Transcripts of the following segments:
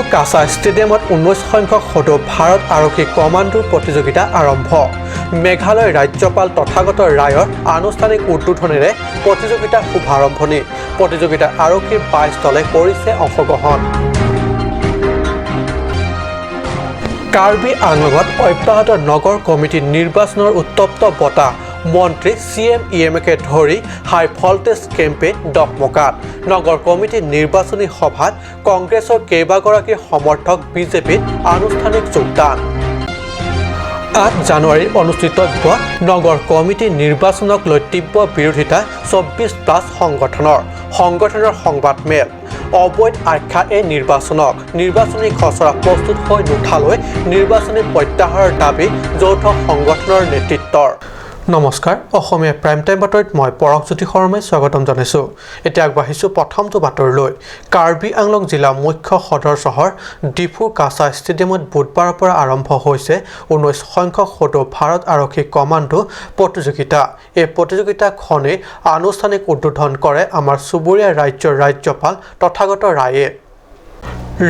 ডিফুৰ কাছা ষ্টেডিয়ামত 19 সংখ্যক সদৌ ভাৰত আৰক্ষী কমাণ্ডোৰ প্ৰতিযোগিতা আৰম্ভ। মেঘালয় ৰাজ্যপাল তথাগত ৰায়ৰ আনুষ্ঠানিক উদ্বোধনেৰে প্ৰতিযোগিতাৰ শুভাৰম্ভণি। প্ৰতিযোগিতাত আৰক্ষীৰ 22 দলে কৰিছে অংশগ্ৰহণ। কাৰ্বি আংলঙত অব্যাহত নগৰ কমিটি নিৰ্বাচনৰ উত্তপ্ত বতাহ। মন্ত্ৰী চি এম ই এমকে ধৰি হাই ভল্টেজ কেম্পেইন ডকমকাত। নগৰ কমিটিৰ নিৰ্বাচনী সভাত কংগ্ৰেছৰ কেইবাগৰাকী সমৰ্থক বিজেপিত আনুষ্ঠানিক যোগদান। 8 জানুৱাৰীত অনুষ্ঠিতব্য নগৰ কমিটি নিৰ্বাচনক লৈ তীব্ৰ বিৰোধিতা 24+ সংগঠনৰ সংবাদমেল। অবৈধ আখ্যা এই নিৰ্বাচনক। নিৰ্বাচনী খচৰা প্ৰস্তুত হৈ নুঠালৈ নিৰ্বাচনী প্ৰত্যাহাৰৰ দাবী যৌথ সংগঠনৰ নেতৃত্বৰ। নমস্কাৰ, অসমীয়া প্ৰাইম টাইম বাতৰিত মই পৰশজ্যোতি শৰ্মাই স্বাগতম জনাইছোঁ। এতিয়া আগবাঢ়িছোঁ প্ৰথমটো বাতৰিলৈ। কাৰ্বি আংলং জিলা মুখ্য সদৰ চহৰ ডিফুৰ কাছা ষ্টেডিয়ামত বুধবাৰৰ পৰা আৰম্ভ হৈছে 19 সংখ্যক সদৌ ভাৰত আৰক্ষী কমাণ্ডো প্ৰতিযোগিতা। এই প্ৰতিযোগিতাখনেই আনুষ্ঠানিক উদ্বোধন কৰে আমাৰ চুবুৰীয়া ৰাজ্যৰ ৰাজ্যপাল তথাগত ৰায়ে।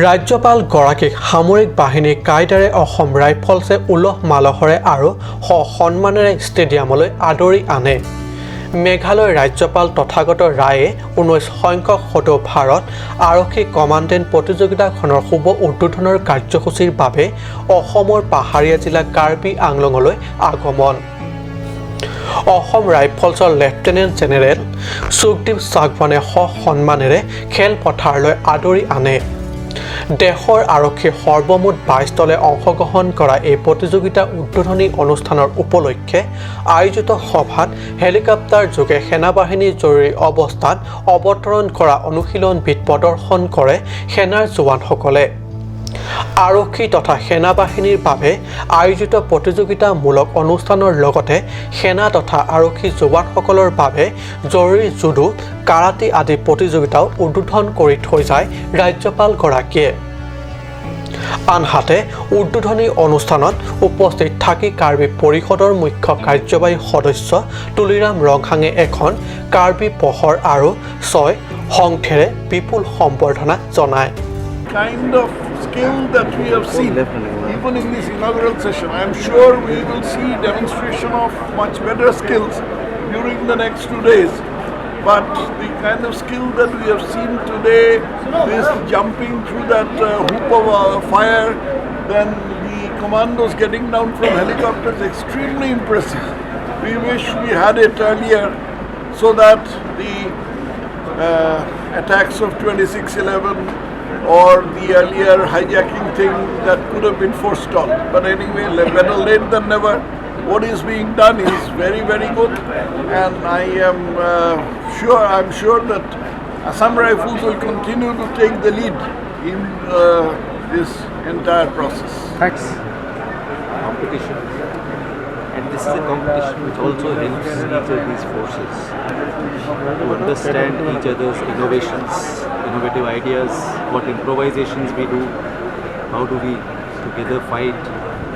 ৰাজ্যপালগৰাকীক সামৰিক বাহিনীৰ কায়দাৰে অসম ৰাইফলছে উলহ মালহেৰে আৰু সসন্মানেৰে ষ্টেডিয়ামলৈ আদৰি আনে। মেঘালয় ৰাজ্যপাল তথাগত ৰায়ে 19 সংখ্যক সদৌ ভাৰত আৰক্ষী কমাণ্ডেণ্ট প্ৰতিযোগিতাখনৰ শুভ উদ্বোধনৰ কাৰ্যসূচীৰ বাবে অসমৰ পাহাৰীয়া জিলা কাৰ্বি আংলঙলৈ আগমন। অসম ৰাইফলছৰ লেফটেনেণ্ট জেনেৰেল সুখদীপ চাগৱানে সসন্মানেৰে খেলপথাৰলৈ আদৰি আনে। দেশৰ আৰক্ষীৰ সৰ্বমুঠ 22 দলে অংশগ্ৰহণ কৰা এই প্ৰতিযোগিতা উদ্বোধনী অনুষ্ঠানৰ উপলক্ষে আয়োজিত সভাত হেলিকপ্টাৰ যোগে সেনাবাহিনীৰ জৰুৰী অৱস্থাত অৱতৰণ কৰা অনুশীলনবিধ প্ৰদৰ্শন কৰে সেনাৰ জোৱানসকলে। আৰক্ষী তথা সেনাবাহিনীৰ বাবে আয়োজিত প্ৰতিযোগিতামূলক অনুষ্ঠানৰ লগতে সেনা তথা আৰক্ষী জোৱানসকলৰ বাবে জৰুৰী জুডো, কাৰাটে আদি প্ৰতিযোগিতাও উদ্বোধন কৰি থৈ যায় ৰাজ্যপালগৰাকীয়ে। আনহাতে উদ্বোধনী অনুষ্ঠানত উপস্থিত থাকি কাৰ্বি পৰিষদৰ মুখ্য কাৰ্যবাহী সদস্য তুলিৰাম ৰংহাঙে এখন কাৰ্বি পহৰ আৰু ছয় সংঠেৰে বিপুল সম্বৰ্ধনা জনায়। Kind of skill that we have seen even in this inaugural session. I am sure we will see demonstration of much better skills during the next 2 days. But the kind of skill that we have seen today, this jumping through that hoop of fire, then the commandos getting down from helicopters, extremely impressive. We wish we had it earlier so that the attacks of 26/11 or the earlier hijacking thing that could have been forestalled. But anyway, better late than never. What is being done is very, very good, and I am sure I'm sure that Assam Rifles will continue to take the lead in this entire process. Thanks. Competition. And this is a competition which also helps each of these forces to understand each other's innovations, innovative ideas, what improvisations we do, how do we together fight,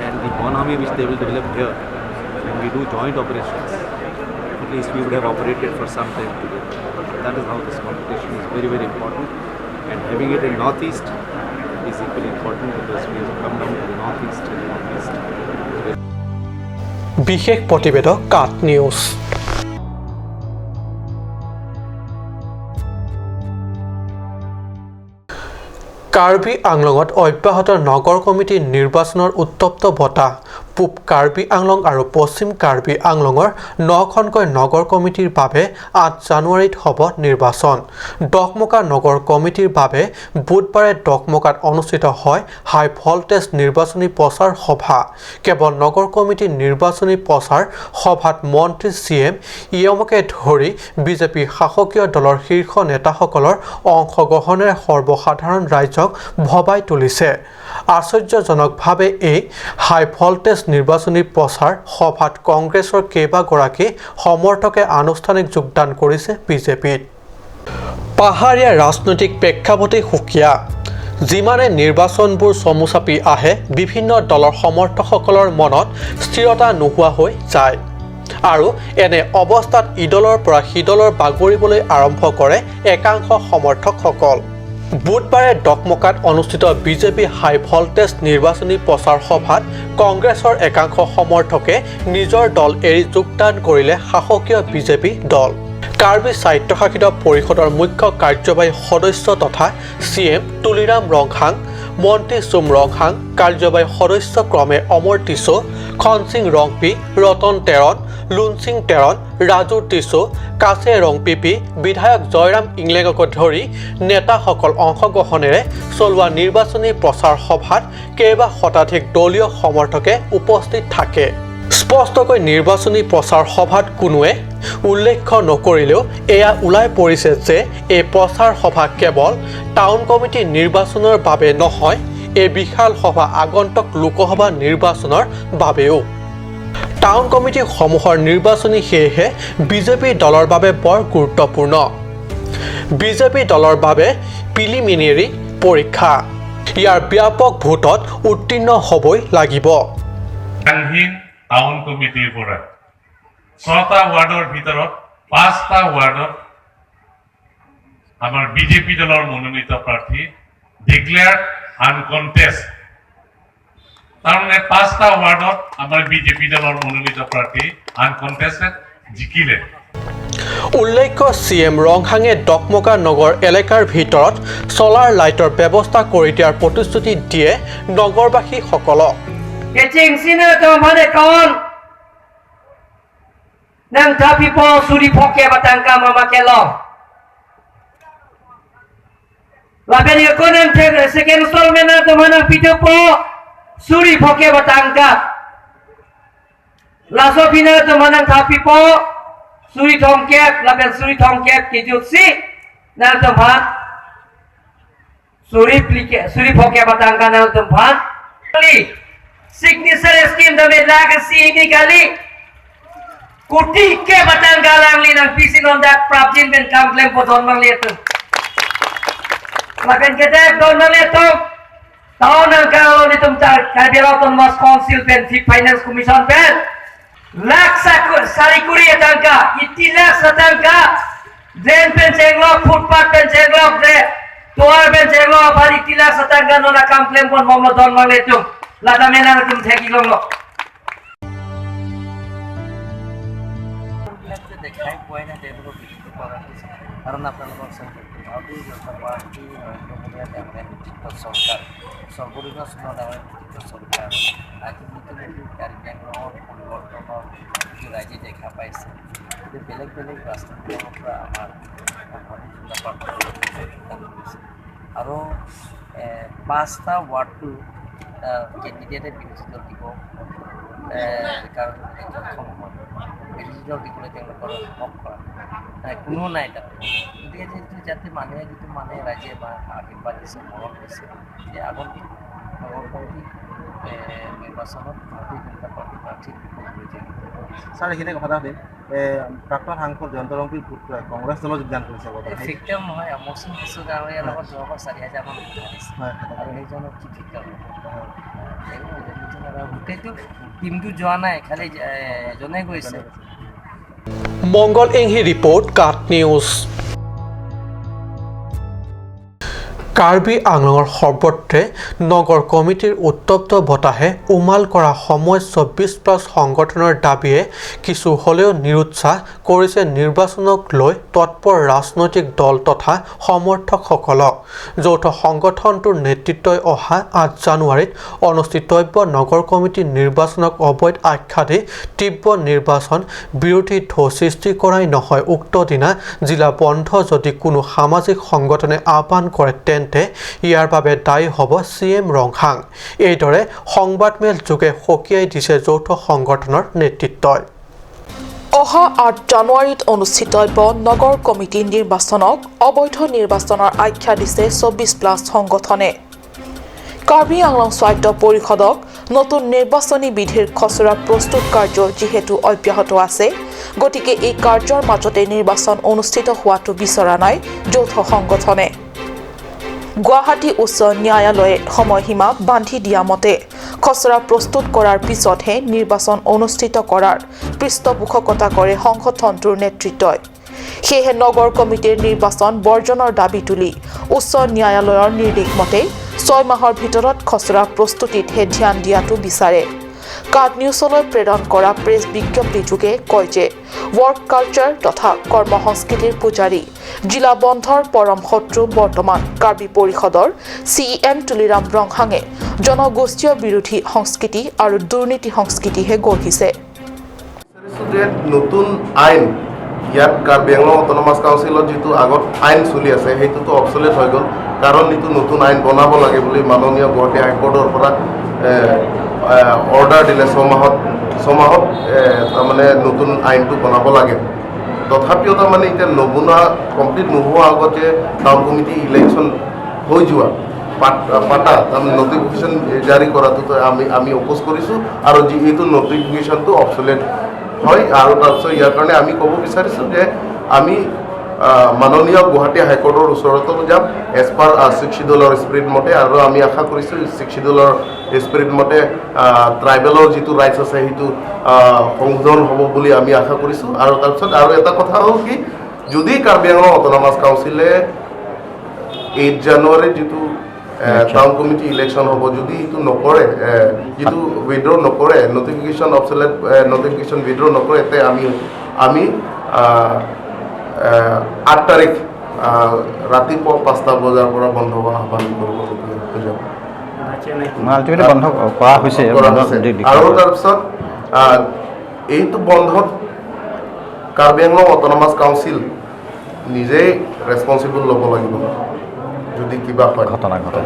and the bonhomie which they will develop here when we do joint operations. At least we would have operated for some time together. That is how this competition is very, very important. And having it in Northeast is equally important because we have come down to the Northeast and the Northeast is very বিশেষ প্ৰতিবেদক, কাট news. Karbi আংলঙত অব্যাহত নগৰ কমিটিৰ নিৰ্বাচনৰ উত্তপ্ত বতাহ। পূব কাৰ্বি আংলং আৰু পশ্চিম কাৰ্বি আংলঙৰ নখনকৈ নগৰ কমিটিৰ বাবে 8 জানুৱাৰীত হ'ব নিৰ্বাচন। ডকমকা নগৰ কমিটিৰ বাবে বুধবাৰে ডকমকাত অনুষ্ঠিত হয় হাই ভল্টেজ নিৰ্বাচনী প্ৰচাৰ সভা। কেৱল নগৰ কমিটিৰ নিৰ্বাচনী প্ৰচাৰ সভাত মন্ত্ৰী চি এম ইয়মকে ধৰি বিজেপি শাসকীয় দলৰ শীৰ্ষ নেতাসকলৰ অংশগ্ৰহণেৰে সৰ্বসাধাৰণ ৰাইজক ভবাই তুলিছে। আশ্চৰ্যজনকভাৱে এই হাই ভল্টেজ নিৰ্বাচনী প্ৰচাৰ সভাত কংগ্ৰেছৰ কেইবাগৰাকী সমৰ্থকে আনুষ্ঠানিক যোগদান কৰিছে বিজেপিত। পাহাৰীয়া ৰাজনৈতিক প্ৰেক্ষাপটেই সুকীয়া। যিমানে নিৰ্বাচনবোৰ চমু চাপি আহে, বিভিন্ন দলৰ সমৰ্থকসকলৰ মনত স্থিৰতা নোহোৱা হৈ যায় আৰু এনে অৱস্থাত ইদলৰ পৰা সিদলৰ বাগৰিবলৈ আৰম্ভ কৰে একাংশ সমৰ্থকসকল। বুধবাৰে ডকমকাত অনুষ্ঠিত বিজেপি হাই ভল্টেজ নিৰ্বাচনী প্ৰচাৰ সভাত কংগ্ৰেছৰ একাংশ সমৰ্থকে নিজৰ দল এৰি যোগদান কৰিলে শাসকীয় বিজেপি দল। কাৰ্বি স্বায়ত্তশাসিত পৰিষদৰ মুখ্য কাৰ্যবাহী সদস্য তথা চি এম তুলিৰাম ৰংহাং, মন্ত্ৰী চুম ৰংহাং, কাৰ্যবাহী সদস্য ক্ৰমে অমৰ টিছো, খনসিং ৰংপি, ৰতন টেৰণ, লুনসিং টেৰণ, ৰাজু টিছো, কাছে ৰংপিপি, বিধায়ক জয়ৰাম ইংলেঙকে ধৰি নেতাসকল অংশগ্ৰহণেৰে চলোৱা নিৰ্বাচনী প্ৰচাৰ সভাত কেইবা শতাধিক দলীয় সমৰ্থকে উপস্থিত থাকে। স্পষ্টকৈ নিৰ্বাচনী প্ৰচাৰ সভাত কোনোৱে উল্লেখ নকৰিলেও এয়া ওলাই পৰিছে যে এই প্ৰচাৰ সভা কেৱল টাউন কমিটি নিৰ্বাচনৰ বাবে নহয়, এই বিশাল সভা আগন্তুক লোকসভা নিৰ্বাচনৰ বাবেও। টাউন কমিটিসমূহৰ নিৰ্বাচনী সেয়েহে বিজেপি দলৰ বাবে বৰ গুৰুত্বপূৰ্ণ। বিজেপি দলৰ বাবে প্ৰিলিমিনেৰী পৰীক্ষা। ইয়াৰ ব্যাপক ভোটত উত্তীৰ্ণ হ'বই লাগিব। কাংহিন টাউন কমিটিৰ পৰা ছটা ৱাৰ্ডৰ ভিতৰত পাঁচটা ৱাৰ্ডত আমাৰ বিজেপি দলৰ মনোনীত প্ৰাৰ্থী ডিক্লেয়াৰ্ড আনকণ্টেষ্ট। তাৰমানে পাঁচটা ৱাৰ্ডত আমাৰ বিজেপি দলৰ মনোনীত প্ৰাৰ্থী আনকণ্টেষ্টেড জিকিলে। উল্লেখ্য, চি এম ৰংহাঙে ডকমকা নগৰ এলেকাৰ ভিতৰত ছ'লাৰ লাইটৰ ব্যৱস্থা কৰি দিয়াৰ প্ৰতিশ্ৰুতি দিয়ে নগৰবাসীসকলক। Kecing sini tu mana kawan? Nang tapi po suri poke batangka mama kelo. Laben ko nang second installment na tu mana video po suri poke batangka. Laso pina tu mana tapi po suri tongkep laben suri tongkep kijuk si nang tempat suri plike suri poke batangka nang tempat. Signature scheme dami legacy ini kali কোটি কে batang galang li nang pisi non dak prabjin ben kam klem po don mang liet. Lakan kita don mang liet tahu nang kalau ni tum tar Karbi Autonomous Council ben Finance Commission ben lakh 4 kuri tangka 80 lakh satangka drain pen chenglok, footpath pen chenglok de toar pen chenglok par 80 lakh satangka nona kam klem pon momlo don mang liet tum lada mena tum theki long lo. বিলাক যে দেখাই পোৱাই নাই, তেওঁলোকক লিখিত কৰা হৈছে। কাৰণ আপোনালোকৰ ওচৰত ভাৰতীয় জনতা পাৰ্টী, নৰেন্দ্ৰ মোদীয়ে ডাঙৰীয়া নেতৃত্বত চৰকাৰ, সৰ্বদিনৰ চনৰ ডাঙৰীয়া নেতৃত্বত চৰকাৰ। আজি যিটো নেকি কাৰ্বি আংলঙৰ পৰিৱৰ্তনৰ যিটো ৰাইজে দেখা পাইছে, যে বেলেগ বেলেগ ৰাজনৈতিক দলৰ পৰা আমাৰ ভাৰতীয় জনতা পাৰ্টী যোগদান কৰিছে আৰু পাঁচটা ৱাৰ্ডটো কেণ্ডিডেটে বিৰোধী দল দিব কাৰণে সক্ষম হয়। বিৰোধী দল দিবলৈ তেওঁলোকৰ সাহস কৰা নাই, কোনো নাই তাত। গতিকে যিটো যাতে মানুহে যিটো মানে ৰাইজে বা আশীৰ্বাদ দিছে, মৰম দিছে যে আগন্তুক নগৰ কমিটি নিৰ্বাচনত ভাৰতীয় জনতা পাৰ্টীৰ প্ৰাৰ্থী বিপুল হৈ থাকিব। ছাৰ, এইখিনি কথা এটা সুধিম। প্ৰাক্তন সাংসদ জয়ন্ত ৰংপিৰ পুত্ৰই কংগ্ৰেছ দলত যোগদান কৰিছে বৰ্তমান। ফিক্টম নহয়, অমৰ সিং ডাঙৰীয়াৰ লগত যোৱাবাৰ 4000মান ভোট হাৰিছে। আৰু সেইজনক কি ফিক্টম হ'ব? আৰু গোটেইটো টিমটো যোৱা নাই, খালি এজনে গৈছে। মংগল ইংহি ৰিপৰ্ট, কাট নিউজ। কাৰ্বি আংলঙৰ সৰ্বত্ৰে নগৰ কমিটিৰ উত্তপ্ত বতাহে উমাল কৰা সময় 24 প্লাছ সংগঠনৰ দাবীয়ে কিছু হ'লেও নিৰুৎসাহ কৰিছে নিৰ্বাচনক লৈ তৎপৰ ৰাজনৈতিক দল তথা সমৰ্থকসকলক। যৌথ সংগঠনটোৰ নেতৃত্বই অহা 8 জানুৱাৰীত অনুষ্ঠিতব্য নগৰ কমিটি নিৰ্বাচনক অবৈধ আখ্যা দি তীব্ৰ নিৰ্বাচন বিৰোধী ঢৌ সৃষ্টি কৰাই নহয়, উক্ত দিনা জিলা বন্ধ যদি কোনো সামাজিক সংগঠনে আহ্বান কৰে, তেন্তে ইয়াৰ বাবে দায়ী হ'ব চি এম ৰংহাং। এইদৰে সংবাদমেল যোগে সকীয়াই দিছে যৌথ সংগঠনৰ নেতৃত্বই। অহা 8 জানুৱাৰীত অনুষ্ঠিতব্য নগৰ কমিটি নিৰ্বাচনক অবৈধ নিৰ্বাচনৰ আখ্যা দিছে 24 প্লাছ সংগঠনে। কাৰ্বি আংলং স্বায়ত্ত পৰিষদক নতুন নিৰ্বাচনী বিধিৰ খচৰা প্ৰস্তুত কাৰ্য যিহেতু অব্যাহত আছে, গতিকে এই কাৰ্যৰ মাজতে নিৰ্বাচন অনুষ্ঠিত হোৱাটো বিচৰা নাই যৌথ সংগঠনে। গুৱাহাটী উচ্চ ন্যায়ালয়ে সময়সীমা বান্ধি দিয়া মতে খচৰা প্ৰস্তুত কৰাৰ পিছতহে নিৰ্বাচন অনুষ্ঠিত কৰাৰ পৃষ্ঠপোষকতা কৰে সংগঠনটোৰ নেতৃত্বই। সেয়েহে নগৰ কমিটিৰ নিৰ্বাচন বৰ্জনৰ দাবী তুলি উচ্চ ন্যায়ালয়ৰ নিৰ্দেশ মতে 6 মাহৰ ভিতৰত খচৰা প্ৰস্তুতিতহে ধ্যান দিয়াটো বিচাৰে। কাট নিউজলৈ প্ৰেৰণ কৰা প্ৰেছ বিজ্ঞপ্তিযোগে কয় যে ৱৰ্ক কালচাৰ তথা কৰ্ম সংস্কৃতিৰ পূজাৰী জিলা বন্ধৰ পৰম শত্ৰু বৰ্তমান কাৰ্বি পৰিষদৰ CEM Tuliram ৰংহাঙে জনগোষ্ঠীয় বিৰোধী সংস্কৃতি আৰু দুৰ্নীতি সংস্কৃতিহে গঢ়িছে। নতুন আইন ইয়াত কাৰ্বি আংলং অট'নমাছ কাউন্সিলত যিটো আগত আইন চলি আছে সেইটোতো অবচলেট হৈ গ'ল, কাৰণ এইটো নতুন আইন বনাব লাগে বুলি মাননীয় গুৱাহাটী হাইকোৰ্টৰ পৰা অৰ্ডাৰ দিলে ছমাহত তাৰমানে নতুন আইনটো বনাব লাগে। তথাপিও তাৰমানে এতিয়া নবনোৱা কমপ্লিট নোহোৱা আগতে টাউন কমিটি ইলেকশ্যন হৈ যোৱা পাতা তাৰমানে নটিফিকেশ্যন জাৰি কৰাটো আমি অপ'জ কৰিছোঁ আৰু যি এইটো নটিফিকেশ্যনটো অবচলেট হয়। আৰু তাৰপিছত ইয়াৰ কাৰণে আমি ক'ব বিচাৰিছোঁ যে আমি মাননীয় গুৱাহাটী হাইকোৰ্টৰ ওচৰতো যাম এজ পাৰ ছিক্স চিডিউলৰ স্পিৰিট মতে, আৰু আমি আশা কৰিছোঁ ছিক্স চিডিউলৰ স্পিৰিট মতে ট্ৰাইবেলৰ যিটো ৰাইটছ আছে সেইটো সংশোধন হ'ব বুলি আমি আশা কৰিছোঁ। আৰু তাৰপিছত আৰু এটা কথা হ'ল কি, যদি কাৰ্বি আংলং অট'নমাছ কাউন্সিলে 8 জানুৱাৰীত যিটো টাউন কমিটি ইলেকশ্যন হ'ব, যদি এইটো নকৰে, যিটো উইড্ৰ নকৰে, নটিফিকেশ্যন অবচলেট নটিফিকেশ্যন উইড্ৰ নকৰে, তে আমি 8 তাৰিখ ৰাতিপুৱা 5টা বজাৰ পৰা বন্ধ আহ্বান কৰিবলগীয়া হৈ যাব। বন্ধ কৰা হৈছে। আৰু তাৰপিছত এইটো বন্ধত কাৰ্বি আংলং অট'নমাছ কাউন্সিল নিজেই ৰেচপনচিবল ল'ব লাগিব যদি কিবা ঘটনা ঘটে।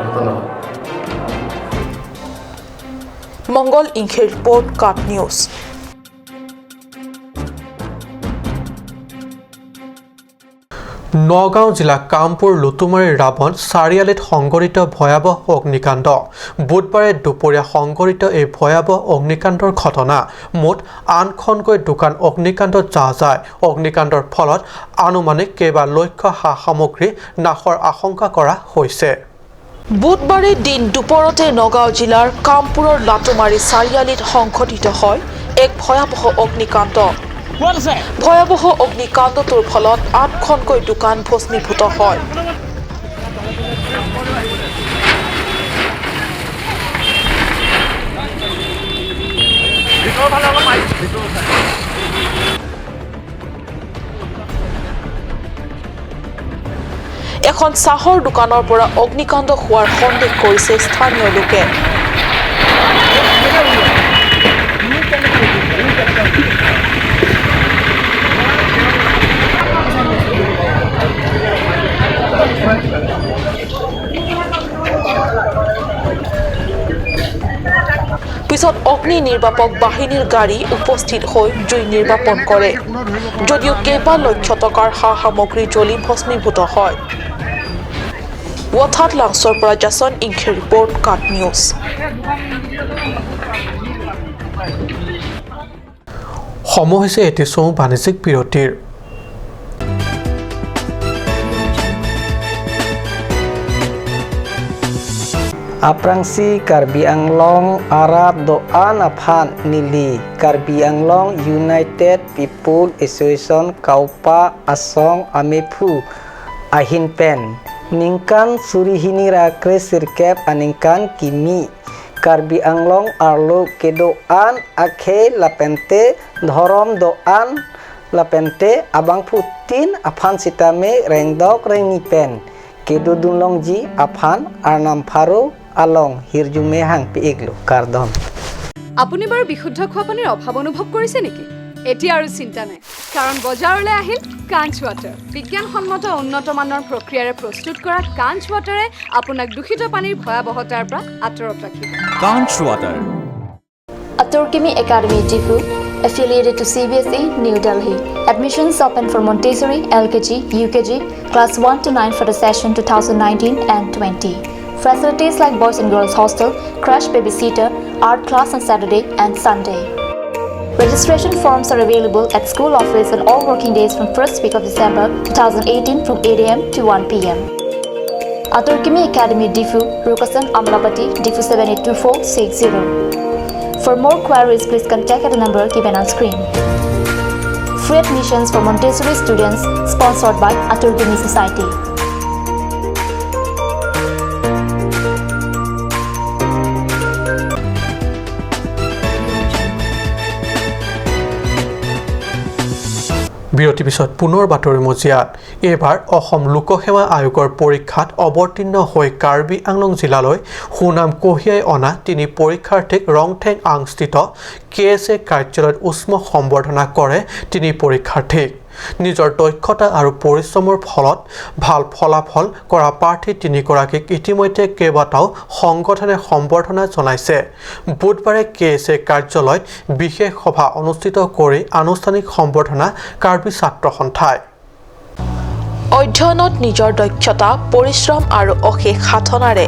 মংগল ইংখেৰ ৰিপৰ্ট, কাট নিউজ। নগাঁও জিলা কামপুৰ লুটুমাৰী ৰাৱণ চাৰিআলিত সংঘটিত ভয়াৱহ অগ্নিকাণ্ড। বুধবাৰে দুপৰীয়া সংঘটিত এই ভয়াৱহ অগ্নিকাণ্ডৰ ঘটনা। মুঠ 8খনকৈ দোকান অগ্নিকাণ্ডত জাহ যায়। অগ্নিকাণ্ডৰ ফলত আনুমানিক কেইবা লক্ষ সা সামগ্ৰী নাশৰ আশংকা কৰা হৈছে। বুধবাৰে দিন দুপৰতে নগাঁও জিলাৰ কামপুৰৰ লাটুমাৰী চাৰিআলিত সংঘটিত হয় এক ভয়াৱহ অগ্নিকাণ্ড। ভয়াৱহ অগ্নিকাণ্ডটোৰ ফলত 8খনকৈ দোকান ভস্মীভূত হয়। এখন চাহৰ দোকানৰ পৰা অগ্নিকাণ্ড হোৱাৰ সন্দেহ কৰিছে স্থানীয় লোকে। পিছত অগ্নি নিৰ্বাপক বাহিনীৰ গাড়ী উপস্থিত হৈ জুই নিৰ্বাপন কৰে যদিও কেইবা লক্ষ টকাৰ সা সামগ্ৰী জ্বলি ভস্মীভূত হয়। ৱাথাত লাংছৰ পৰা জাছন ইংখে ৰিপৰ্ট, কাট নিউজ। সময় হৈছে এটি চমু বাণিজ্যিক বিৰতিৰ। Aprangsi Karbi Anglong Arab Doan Aphan Nili Karbi Anglong United People Association Kaupa Asong Amephu Ahin Pen Ningkan Surihini Rakre Sirkep Aningkan Kimi Karbi Anglong Arlo Kedoan Akhe Lapente Dhorom Doan Lapente Abang Putin Aphan Sitame Rengdok Rengipen Kedo Dunlong Ji Aphan Arnam Pharo Along হিৰজুমে Hang পিগলো কাৰ্দন। আপুনি বাৰু বিশুদ্ধ খোৱা পানীৰ অভাৱ অনুভৱ কৰিছে নেকি? এতিয়া আৰু চিন্তা নাই, কাৰণ বজাৰলৈ আহিল কাঞ্চ ৱাটাৰ। বিজ্ঞানসন্মত উন্নত মানৰ প্ৰক্ৰিয়াৰে প্ৰস্তুত কৰা কাঞ্চ ৱাটাৰে আপোনাক দূষিত পানীৰ ভয়াৱহতাৰ পৰা আঁতৰত ৰাখিব। Kanch water. Aturkimi Academy Diphu, affiliated to CBSE, New Delhi. Admissions open for Montessori, LKG, UKG, class 1 to 9 for the session 2019 and 20. Facilities like boys and girls hostel, crash babysitter, art class on Saturday and Sunday. Registration forms are available at school office on all working days from first week of December 2018 from 8 a.m. to 1 p.m. Aturkimi Academy Diphu, Rukasan Amlapati, Diphu 782460. For more queries, please contact at the number given on screen. Free admissions for Montessori students sponsored by Aturkimi Society. বিৰতিৰ পিছত পুনৰ বাতৰি মজিয়াত। এইবাৰ অসম লোকসেৱা আয়োগৰ পৰীক্ষাত অৱতীৰ্ণ হৈ কাৰ্বি আংলং জিলালৈ সুনাম কঢ়িয়াই অনা তিনি পৰীক্ষাৰ্থীক ৰংঠেং আংস্থিত কেএছএ কাৰ্যালয়ত উষ্ম সম্বৰ্ধনা কৰে তিনি পৰীক্ষাৰ্থীক। নিজৰ দক্ষতা আৰু পৰিশ্ৰমৰ ফলত ভাল ফলাফল কৰা প্ৰাৰ্থী তিনিগৰাকীক ইতিমধ্যে কেইবাটাও সংগঠনে সম্বৰ্ধনা জনাইছে। বুধবাৰে কেএছএ কাৰ্যালয়ত বিশেষ সভা অনুষ্ঠিত কৰি আনুষ্ঠানিক সম্বৰ্ধনা কাৰ্বি ছাত্ৰ সন্থাই। অধ্যয়নত নিজৰ দক্ষতা, পৰিশ্ৰম আৰু অশেষ সাধনাৰে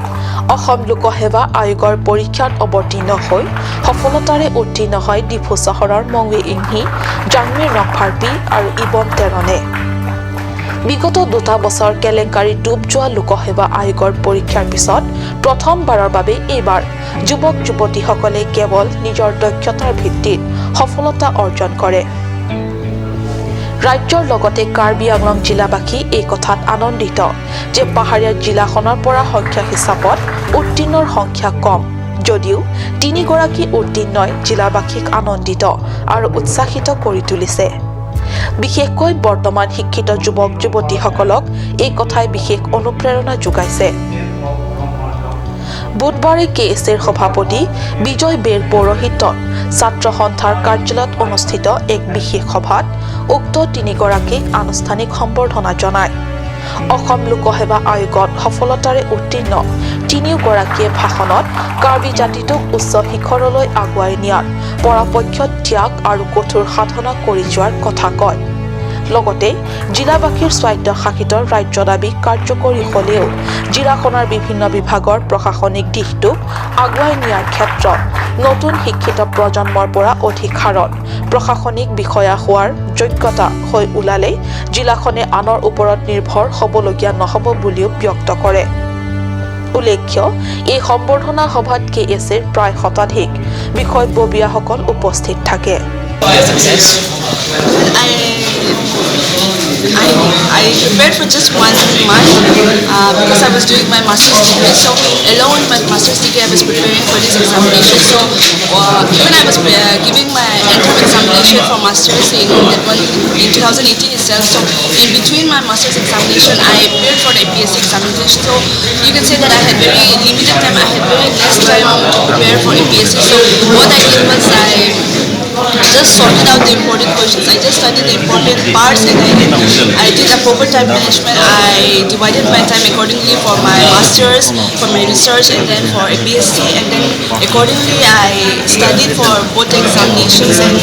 অসম লোকসেৱা আয়োগৰ পৰীক্ষাত অৱতীৰ্ণ হৈ সফলতাৰে উত্তীৰ্ণ হয় ডিফু চহৰৰ মংৱে ইংহি, জাংমিৰ ৰংফাৰপি আৰু ইবম তেৰণে। বিগত দুটা বছৰ কেলেংকাৰী ডুব যোৱা লোকসেৱা আয়োগৰ পৰীক্ষাৰ পিছত প্ৰথমবাৰৰ বাবে এইবাৰ যুৱক যুৱতীসকলে কেৱল নিজৰ দক্ষতাৰ ভিত্তিত সফলতা অৰ্জন কৰে। ৰাজ্যৰ লগতে কাৰ্বি আংলং জিলাবাসী এই কথাত আনন্দিত যে পাহাৰীয়া জিলাখনৰ পৰা সংখ্যা হিচাপত উত্তীৰ্ণৰ সংখ্যা কম যদিও তিনিগৰাকী উত্তীৰ্ণই জিলাবাসীক আনন্দিত আৰু উৎসাহিত কৰি তুলিছে। বিশেষকৈ বৰ্তমান শিক্ষিত যুৱক যুৱতীসকলক এই কথাই বিশেষ অনুপ্ৰেৰণা যোগাইছে। বুধবাৰে কেএছএৰ সভাপতি বিজয় বেৰ পৌৰোহিত্যত ছাত্ৰ সন্থাৰ কাৰ্যালয়ত অনুষ্ঠিত এক বিশেষ সভাত উক্ত তিনিগৰাকীক আনুষ্ঠানিক সম্বৰ্ধনা জনায়। অসম লোকসেৱা আয়োগত সফলতাৰে উত্তীৰ্ণ তিনিওগৰাকীয়ে ভাষণত কাৰ্বি জাতিটোক উচ্চ শিখৰলৈ আগুৱাই নিয়াত পৰাপক্ষত ত্যাগ আৰু কঠোৰ সাধনা কৰি যোৱাৰ কথা কয়। লগতে জিলাবাসীৰ স্বায়ত্তশাসিত ৰাজ্য দাবী কাৰ্যকৰী হ'লেও জিলাখনৰ বিভিন্ন বিভাগৰ প্ৰশাসনিক দিশটোক আগুৱাই নিয়াৰ ক্ষেত্ৰত নতুন শিক্ষিত প্ৰজন্মৰ পৰা অধিক হাৰত প্ৰশাসনিক বিষয়া হোৱাৰ যোগ্যতা হৈ ওলালে জিলাখনে আনৰ ওপৰত নিৰ্ভৰ হ'বলগীয়া নহ'ব বুলিও ব্যক্ত কৰে। উল্লেখ্য, এই সম্বৰ্ধনা সভাত কেএছএৰ প্ৰায় শতাধিক বিষয়ববীয়াসকল উপস্থিত থাকে। I prepared for just 1 month because I was doing my master's degree. So along with my master's degree, I was preparing for this examination. So even I was giving my entrance examination for master's in that one in 2018 itself. So in between my master's examination, I appeared for the APSC examination. So you can say that I had very limited time. I had very less time to prepare for APSC. So what I did was I just sorted out the important questions. I just studied the important parts and I did a proper time management. I divided my time accordingly for my masters, for my research, and then for APSC, and then accordingly I studied for both examinations. And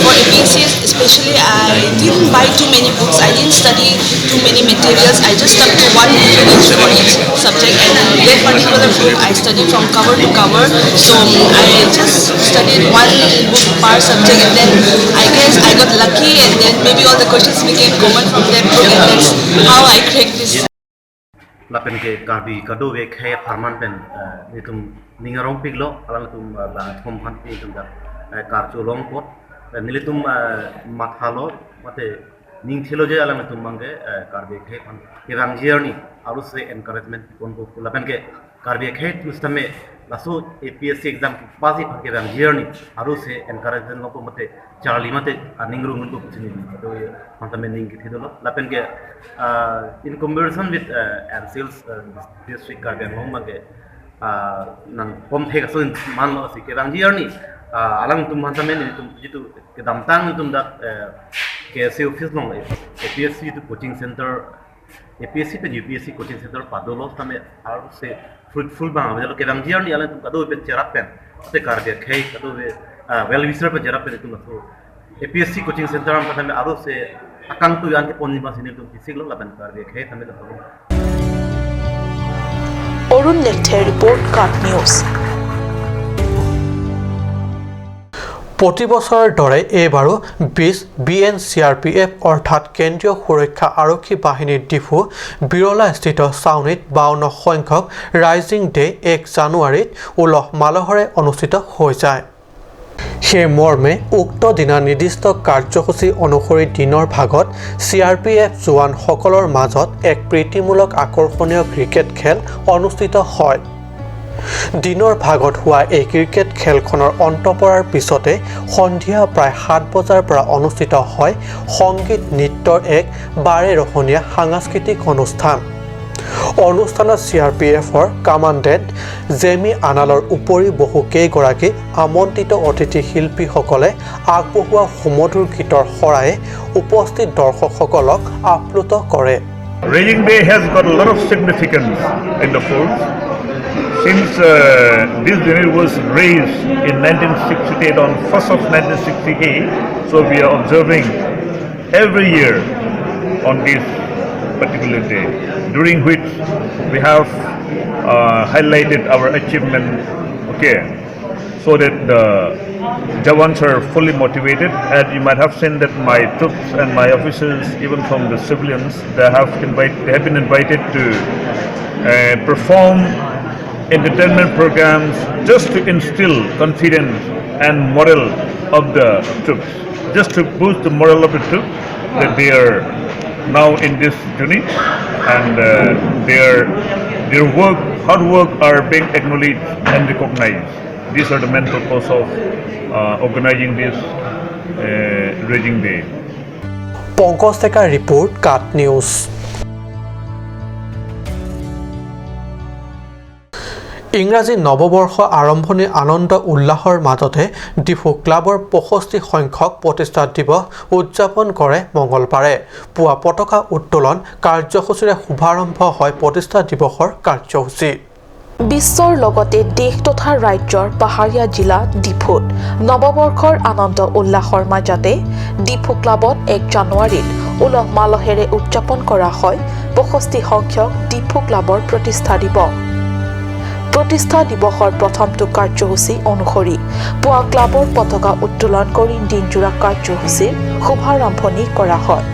for APSC especially, I didn't buy too many books, I didn't study too many materials. I just stuck to one book each for each subject, and that particular book I studied from cover to cover. So I just studied one book per subject, and then I guess I got lucky, and then maybe all the questions became common from that book, and that's how I cracked this. Lapen ke Karbi kado we khe farman pen nitum ningarong piglo alang tum la thom phan nitum da karcholong pot nilitum mathalo mate ningthilo je alang tum bangke Karbi khe phan rangjiarni aru se encouragement kon ko lapen ke Karbi khe tustame laso APSC exam pasi phan ke rangjiarni aru se encouragement loko mate charli mate ningru ngun ko puchini to phan ning ki thidolo lapen ke in comparison with ANCILS district Karbi Anglong bangke nang pom thek aso man lo si ke rangjiarni alang tum phan tame tum jitu ke damtang tum da KSC office long APSC to coaching center APSC pe UPSC coaching center padolo tame aru se fruitful bang abelo ke rangjiarni alang tum kado pe cherap pen te Karbi khei kado be well wisher pe cherap pen tum so APSC coaching center am tame aru se akang tu yan ke ponni ma sinil tum kisiglo laban Karbi khei tame la Arun Lekthe report, cut news. প্ৰতি বছৰৰ দৰে এইবাৰো 20 BN CRPF অৰ্থাৎ কেন্দ্ৰীয় সুৰক্ষা আৰক্ষী বাহিনীৰ ডিফু বিৰলাস্থিত ছাউনীত 52 সংখ্যক ৰাইজিং ডে 1 জানুৱাৰীত উলহ মালহৰে অনুষ্ঠিত হৈ যায়। সেই মৰ্মে উক্ত দিনা নিৰ্দিষ্ট কাৰ্যসূচী অনুসৰি দিনৰ ভাগত CRPF জোৱানসকলৰ মাজত এক প্ৰীতিমূলক আকৰ্ষণীয় ক্ৰিকেট খেল অনুষ্ঠিত হয়। দিনৰ ভাগত হোৱা এই ক্ৰিকেট খেলখনৰ অন্ত পৰাৰ পিছতে সন্ধিয়া প্ৰায় 7 বজাৰ পৰা অনুষ্ঠিত হয় সংগীত নৃত্যৰ এক বাৰেৰহণীয়া সাংস্কৃতিক অনুষ্ঠান। অনুষ্ঠানত CRPFৰ কামাণ্ডেণ্ট জেমি আনালৰ উপৰি বহুকেইগৰাকী আমন্ত্ৰিত অতিথি শিল্পীসকলে আগবঢ়োৱা সুমধুৰ গীতৰ শৰায়ে উপস্থিত দৰ্শকসকলক আপ্লুত কৰে। Raising Day has got a lot of significance in the force. Since this unit was raised in 1968, on 1st of 1968, so we are observing every year on this particular day, during which we have highlighted our achievement, okay, so that the Jawans are fully motivated. And you might have seen that my troops and my officers, even from the civilians, they have been invited to perform entertainment programs just to instill confidence and morale of the troops, just to boost the morale of the troops that they are now in this unit, and their work, hard work are being acknowledged and recognized. These are the main purpose of organizing this Raising Day. Pankaj Deka report, Cut News. ইংৰাজী নৱবৰ্ষ আৰম্ভণিৰ আনন্দ উল্লাসৰ মাজতে ডিফু ক্লাবৰ 65 সংখ্যক প্ৰতিষ্ঠা দিৱস উদযাপন কৰে মঙলবাৰে। পুৱা পতাকা উত্তোলন কাৰ্যসূচীৰে শুভাৰম্ভ হয় প্ৰতিষ্ঠা দিৱসৰ কাৰ্যসূচী। বিশ্বৰ লগতে দেশ তথা ৰাজ্যৰ পাহাৰীয়া জিলা ডিফুত নৱবৰ্ষৰ আনন্দ উল্লাসৰ মাজতে ডিফু ক্লাবত 1 জানুৱাৰীত উলহ মালহেৰে উদযাপন কৰা হয় 65 সংখ্যক ডিফু ক্লাবৰ প্ৰতিষ্ঠা দিৱস। প্ৰতিষ্ঠা দিৱসৰ প্ৰথমটো কাৰ্যসূচী অনুসৰি পুৱা ক্লাবৰ পতাকা উত্তোলন কৰি দিনজোৰা কাৰ্যসূচীৰ শুভাৰম্ভণি কৰা হয়।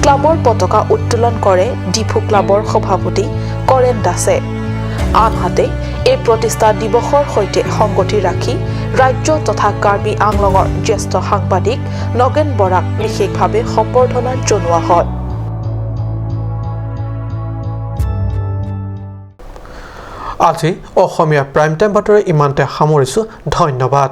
ক্লাবৰ পতাকা উত্তোলন কৰে ডিফু ক্লাবৰ সভাপতি কৰেণ দাসে। আনহাতে এই প্ৰতিষ্ঠা দিৱসৰ সৈতে সংগতি ৰাখি ৰাজ্য তথা কাৰ্বি আংলঙৰ জ্যেষ্ঠ সাংবাদিক নগেন বৰাক বিশেষভাৱে সম্বৰ্ধনা জনোৱা হয়। আজি অসমীয়া প্ৰাইম টাইম বাতৰি ইমানতে সামৰিছোঁ। ধন্যবাদ।